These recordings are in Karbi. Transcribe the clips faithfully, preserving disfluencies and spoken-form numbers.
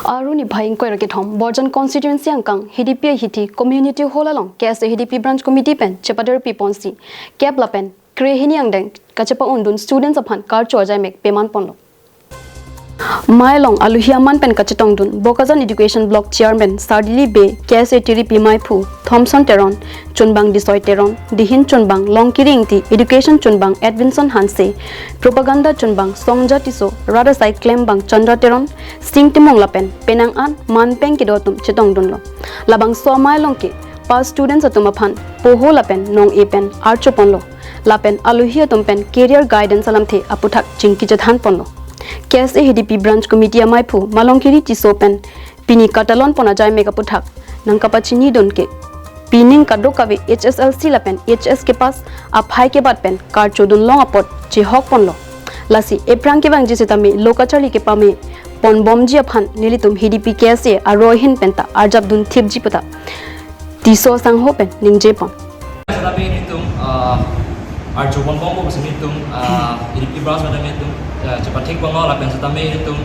Arni phai ingkoi ra kethom Borjan constituency angkang Hidipi ahithi community hall along K S A Hidipi branch committee pen chepader piponsi kep lapen krehini angdeng kachepa-undun students aphan karcho ajaimek peman ponlo. Mai along aluhi aman pen kachetongdun Bokajan Education Block Chairman Sardili Bey, K S A Tiripi Maiphu Thomson Teron, chunbang Disoi Teron, dihin chunbang Longkiri Ingti, education chunbang Edwinson Hanse, propaganda chunbang Songja Tisso, rat asai klembang Chandra Teron, Sing Timung lapen penang an manpeng kedo atum chetongdunlo. Labangso amai along ke pa students atum aphan poho lapen nong-e pen archo ponlo. Lapen aluhi atum pen career guidance alamthe aputhak chingki chethan ponlo. K S A Hidipi branch committee amaiphu Malongkiri Tisso pen pini katalon pon ajaimek aputhak nangkapachinidun ke pining kadokave H S L C lapen H S kepass aphai kebat pen karchodun long apot chehok ponlo. Lasi ephrang kevangji sitame lo kacharli kepame ponbomji aphan nelitum Hidipi K S A aroi ahin penta arjapdun thipji puta Tisso sangho pen ningje pon. Sitame nelitum, ah, archo ponbompo pusi nelitum, ah, Hidipi branch pen nelitum, ah, chepathek ponlo lapen sitame nelitum,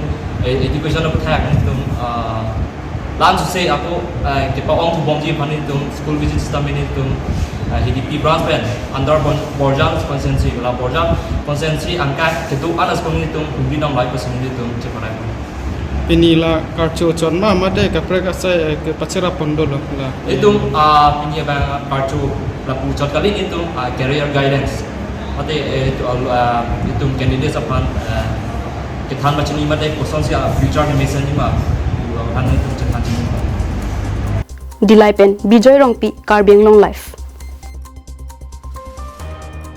eh, education aputhak nelitum, ah, la-an suse ako, eh, kepa-ong thubomji aphan nelitum school visit sitame nelitum, eh, Hidipi branch pen under Bon-, Borjan constituency, la Borjan constituency angkai kedo-an a-school nelitum humri dam lai pusi nelitum cheparai. Pini la karcho chot ma mate kaprek asai, eh, kepachera pon dolo la. Nelitum, ah, pini abang karcho lapu chot kali nelitum, ah, career guidance. Mate, eh, itum, ah, itum candidates aphan, eh, kethan pachini mate kosonsi, ah, future ni mesen ni ma, aphan nelitum chethan chini. Dillai pen Bijoy Rongpi, Karbi Anglong Live.